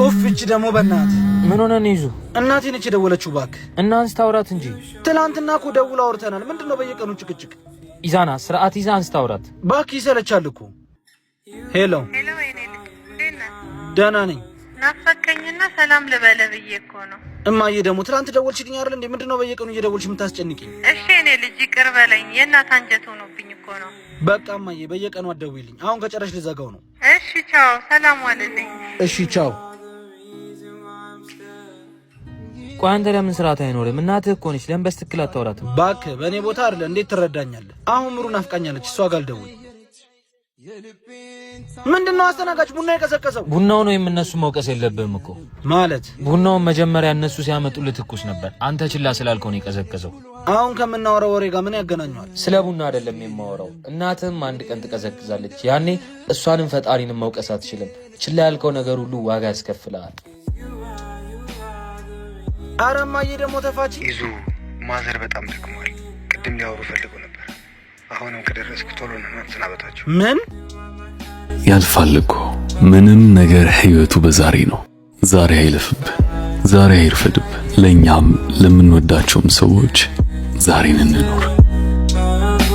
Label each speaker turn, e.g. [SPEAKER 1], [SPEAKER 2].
[SPEAKER 1] ኡፍ፣ እቺ ደግሞ በእናት።
[SPEAKER 2] ምን ሆነ ነው ይዙ?
[SPEAKER 1] እናቴ ነች የደወለችው። እባክህ።
[SPEAKER 2] እና አንስታ አውራት እንጂ።
[SPEAKER 1] ትናንትና እኮ ደውላ አውርተናል። ምንድን ነው በየቀኑ ጭቅጭቅ?
[SPEAKER 2] ኢዛና፣ ስርዓት ይዛ አንስታ አውራት።
[SPEAKER 1] እባክህ፣ ይሰለቻል እኮ። ሄሎ።
[SPEAKER 3] ሄሎ የኔ ልጅ፣ እንዴት ነህ?
[SPEAKER 1] ደህና ነኝ።
[SPEAKER 3] ናፈከኝና ሰላም ልበልህ ብዬ እኮ ነው።
[SPEAKER 1] እማዬ ደግሞ ትናንት ደወልሽልኝ አይደል እንዴ? ምንድን ነው በየቀኑ እየደወልሽ የምታስጨንቂኝ?
[SPEAKER 3] እሺ የኔ ልጅ፣ ይቅር በለኝ። የእናት አንጀት ሆኖብኝ እኮ ነው።
[SPEAKER 1] በቃ እማዬ፣ በየቀኑ አትደውይልኝ። አሁን ከጨረሽ ልዘጋው ነው።
[SPEAKER 3] እሺ ቻው፣ ሰላም ዋልልኝ።
[SPEAKER 1] እሺ ቻው።
[SPEAKER 2] ቆይ አንተ ለምን ስርዓት አይኖርም? እናትህ እኮ ነች። ለምን በስትክክል አታወራትም?
[SPEAKER 1] እባክህ፣ በእኔ ቦታ አይደለ፣ እንዴት ትረዳኛለህ? አሁን ምሩ ናፍቃኛለች። እሷ ጋር ልደውል። ምንድን ነው አስተናጋጅ ቡና የቀዘቀዘው?
[SPEAKER 2] ቡናው ነው የእነሱ መውቀስ የለብህም እኮ።
[SPEAKER 1] ማለት?
[SPEAKER 2] ቡናውን መጀመሪያ እነሱ ሲያመጡልህ ትኩስ ነበር። አንተ ችላ ስላልከው ነው የቀዘቀዘው።
[SPEAKER 1] አሁን ከምናወራው ወሬ ጋር ምን ያገናኘዋል?
[SPEAKER 2] ስለ ቡና አይደለም የማወራው። እናትህም አንድ ቀን ትቀዘቅዛለች። ያኔ እሷንም ፈጣሪንም መውቀስ አትችልም። ችላ ያልከው ነገር ሁሉ ዋጋ ያስከፍልሃል።
[SPEAKER 1] ኧረ እማዬ ደግሞ ተፋች።
[SPEAKER 4] ይዙ፣ ማዘር በጣም ደክመዋል። ቅድም ሊያወሩ ፈልገው ነበር። አሁንም ከደረስክ ቶሎ ና፣ ተሰናበታቸው።
[SPEAKER 1] ምን?
[SPEAKER 5] ያልፋል እኮ። ምንም ነገር ህይወቱ በዛሬ ነው። ዛሬ አይለፍብህ፣ ዛሬ አይርፈድብህ። ለእኛም ለምንወዳቸውም ሰዎች ዛሬን እንኖር።